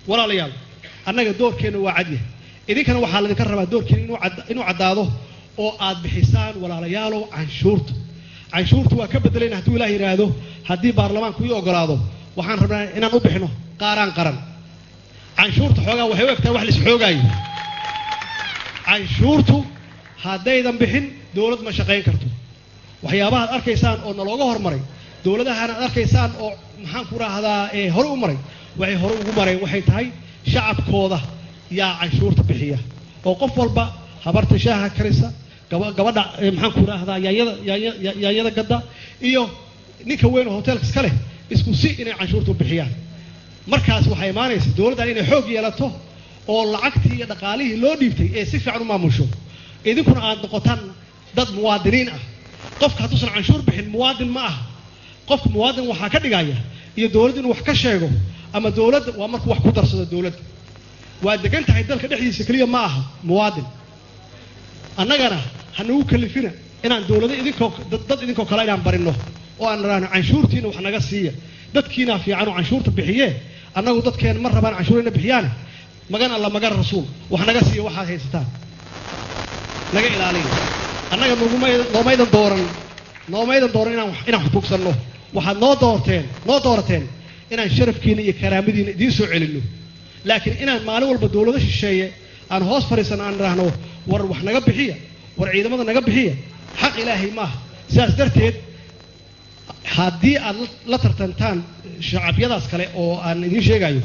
Walaalayaal, annaga doorkeenna waa cadyahay, idinkana waxaa laydinka rabaa doorkiina inuu caddaado oo aad bixisaan. Walaalayaalow, canshuurta, canshuurta waa ka bedelayna hadduu Ilaah yidhaahdo. Haddii baarlamaanku ii ogolaado, waxaan rabnaa inaan u bixino qaaraan qaran. Canshuurta xoogaa waxay u egtahay wax la isxoogaayo. Canshuurtu haddaydan bixin, dowlad ma shaqayn karto. Waxyaabaha ad arkaysaan oo nalooga hormaray, dowladahan aad arkaysaan oo, maxaan ku rahdaa, ee hore u maray, waxay hore ugu mareen waxay tahay shacabkooda yaa canshuurta bixiya, oo qof walba, habarta shaaha karisa, gabadha, maxaan ku rahdaa, yaanyada gadda iyo ninka weyn oo hoteelka iska leh, isku si inay canshuurta u bixiyaan. Markaas waxay imaanaysa dowladdan inay xoog yeelato oo lacagtii iyo dhaqaalihii loo dhiibtay ee si fiican u maamusho, idinkuna aad noqotaan dad muwaadiniin ah. Qofka hadduusan canshuur bixin, muwaadin ma aha. Qofka muwaadin waxaa ka dhigaya iyo dowladdu inuu wax ka sheego ama dowladda waa markuu wax ku darsado. Dowladda waa degan tahay dalka dhexdiisa keliya ma aha muwaadin. Annagana ha nagu kalifina inaan dowlado idinkoo dad idinkoo kale inaan barino oo aan nidhaahno canshuurtiina wax naga siiya. Dadkiinaa fiican oo canshuurta bixiyee, annagu dadkeen ma rabaan canshuur ina bixiyaane. Magan Alla, magan Rasuul, wax naga siiya waxaad haysataan, naga ilaaliya. Annaga noguma noomaydan dooran, noomaydan dooran inaan wax tuugsanno. Waxaad noo doorteen, noo doorateen inaan sharafkiina iyo karaamadiina idiin soo celinno, laakiin inaan maalin walba dowlado shisheeye aan hoos fadhiisano, aan idhaahno war wax naga bixiya, war ciidamada naga bixiya, xaq Ilaahay maaha. Sidaas darteed, haddii aad la tartantaan shacabyadaas kale oo aan idiin sheegayo,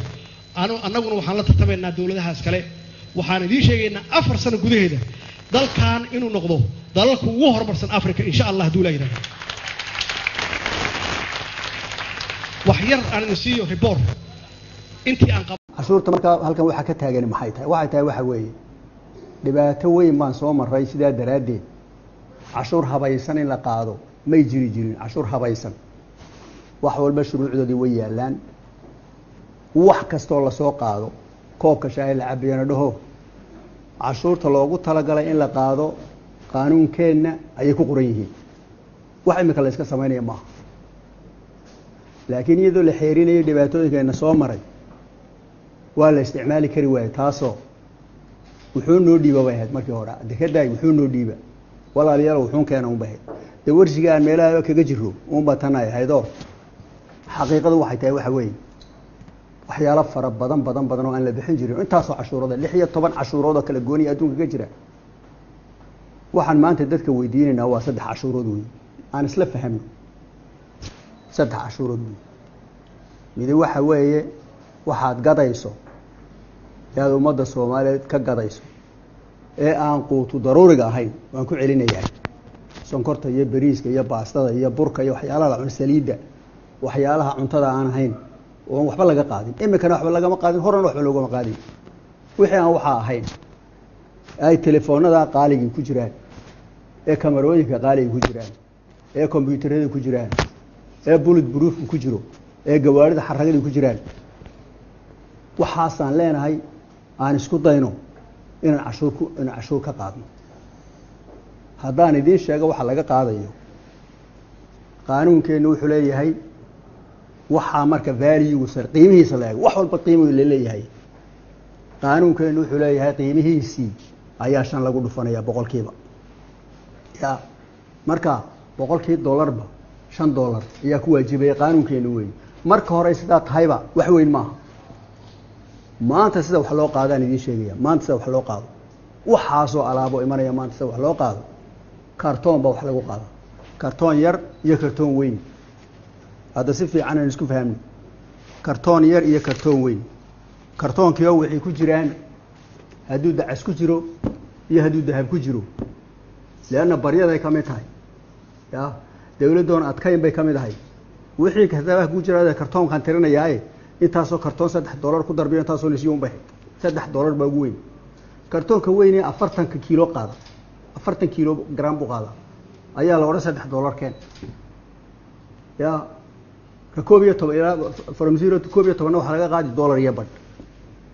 annaguna waxaan la tartamaynaa dowladahaas kale. Waxaan idiin sheegaynaa 4 sano gudaheeda dalkan inuu noqdo dalalka ugu horumarsan Africa, insha Allah, hadduu la yidhahdo. Wax yar aan idin siiyo report intii aan qab Cashuurta markaa halkan waxaa ka taagani maxay tahay? Waxay tahay waxa weeye, dhibaato weyn baan soo maray. Sidaa daraaddeed cashuur habaysan in la qaado may jiri jirin. Cashuur habaysan, wax walba shuruucdoodii way yaallaan. Wax kastoo lasoo qaado, koobka shaahi la cabayana dhaho, cashuurta loogu talagalay in la qaado qaanuunkeenna ayay ku qoran yihiin. Wax imika la iska samaynaya maaha. Laakiin iyadoo la xeerinayo dhibaatooyinkeena soo maray, waa la isticmaali kari waayey. Taasoo wuxuu noo dhiiba bay ahayd markii hore dekadaay, wuxuu noo dhiiba, walaalayaal, wuxuun keena un bay ahayd. Dee warsiga aan meelaha kaga jiro unba tan ay ahaydoo. Xaqiiqadu waxay tahay waxa weeye, waxyaalo fara badan badan badan oo aan la bixin jirin, intaasoo cashuurada, 16 cashuurood oo kala gooniya adduunka ka jira. Waxaan maanta dadka weydiinaynaa waa saddex cashuurood wey. Aan isla fahamno, saddex cashuurood wey. Midi waxa weeye waxaad gadayso ee aad ummadda Soomaaliyeed ka gadayso ee aan quutu daruuriga ahayn. Waan ku celinayaa: sonkorta iyo bariiska iyo baastada iyo burka iyo waxyaalaha la cuno, saliidda, waxyaalaha cuntada aan ahayn oon waxba laga qaadin. Imikana waxba lagama qaadin, horena waxba loogama qaadin. Wixii aan waxaa ahayn, ay telefoonada qaaligii ku jiraan, ee kamarooyinka qaaligii ku jiraan, ee kombyuutarada ku jiraan, ee bullet proofka ku jiro, ee gawaarida xaragadii ku jiraan, waxaasaan leenahay aan isku dayno inaan cashuur ka qaadno. Haddaan idiin sheego waxa laga qaadayo, qaanuunkeennu wuxuu leeyahay waxaa marka valuegu qiimihiisa la eego, wax walba qiimigu laleeyahay. Qaanuunkeennu wuxuu leeyahay qiimihiisii ayaa 5 lagu dhufanaya boqolkiiba. Ya marka 100-kii dollarba $5 ayaa ku waajibaya, qaanuunkeenu wey. Marka hore sidaa tahayba wax weyn maaha. Maanta sida wax loo qaadaan idiin sheegaya. Maanta sida wax loo qaado, waxaasoo alaabo imanaya, maanta sida wax loo qaado, kartoon baa wax lagu qaada, kartoon yar iyo kartoon weyn. Hadda si fiican aan isku fahamno: kartoon yar iyo kartoon weyn. Kartoonkiio waxay ku jiraan, hadduu dacas ku jiro iyo hadduu dahab ku jiro, leanna baryaday ka mid tahay ya dawladdoon adkayn bay ka mid ahay. Wixii kastabaha ku jira kartoonkaan tirinayaaye, intaasoo kartoon $3 ku darbiyo, intaasoo nisiyo un bay ahayd. $3 baa ugu weyn. Kartoonka weyn ee 40-ka kiilo qaada, 40 kiilo gram buu qaada, ayaa la odhan $3 keen. Ya ka 11 ilaa from 0 to 11-na waxaa laga qaadi dollar iyo badh.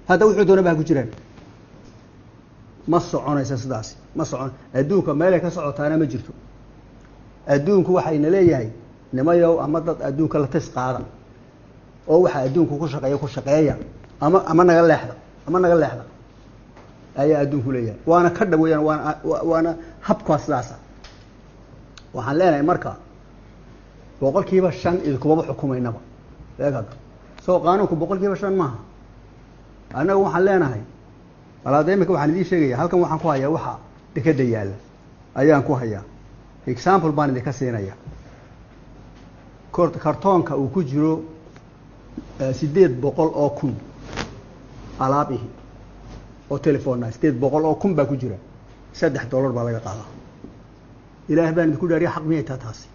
Hadda wuxuu doona baa ku jiraan. Ma soconaysa sidaasi, ma socon. Adduunka meelay ka socotaana ma jirto. Adduunku waxayna leeyahay, nimayow ama dad adduunka la tis qaada oo waxa adduunku ku shaqeeya ku shaqeeya. Ama naga leexda, ama naga leexda ayaa adduunku leeyahay. Waana ka dhab weyaan, waana habkaa sidaasa. Waxaan leenahay marka 5% idinkumaba xukumaynaba. Eeg hadda, soo qaanuunku 5% maaha. Annaga waxaan leenahay balaada imika waxaan idiin sheegaya, halkan waxaan ku hayaa waxa dekeda yaalla ayaan ku hayaa, example baan idinka siinaya. Kartoonka uu ku jiro 800,000 alaab ihi oo telefoonna, 800,000 baa ku jira, $3 baa laga qaadaa. Ilaah baan idinku dhaariya, xaq miyay taha taasi?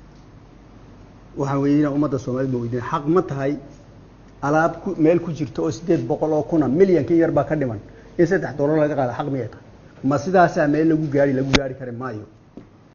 Waxaan weydiinaya ummadda Soomaaliyed, ma weydiina, xaq ma tahay alaab ku meel ku jirta oo 800,000, milyankin yar baa ka dhiman, in $3 laga qaada? Xaq miyay tahay? Ma sidaasaa meel lagu gaari kari maayo.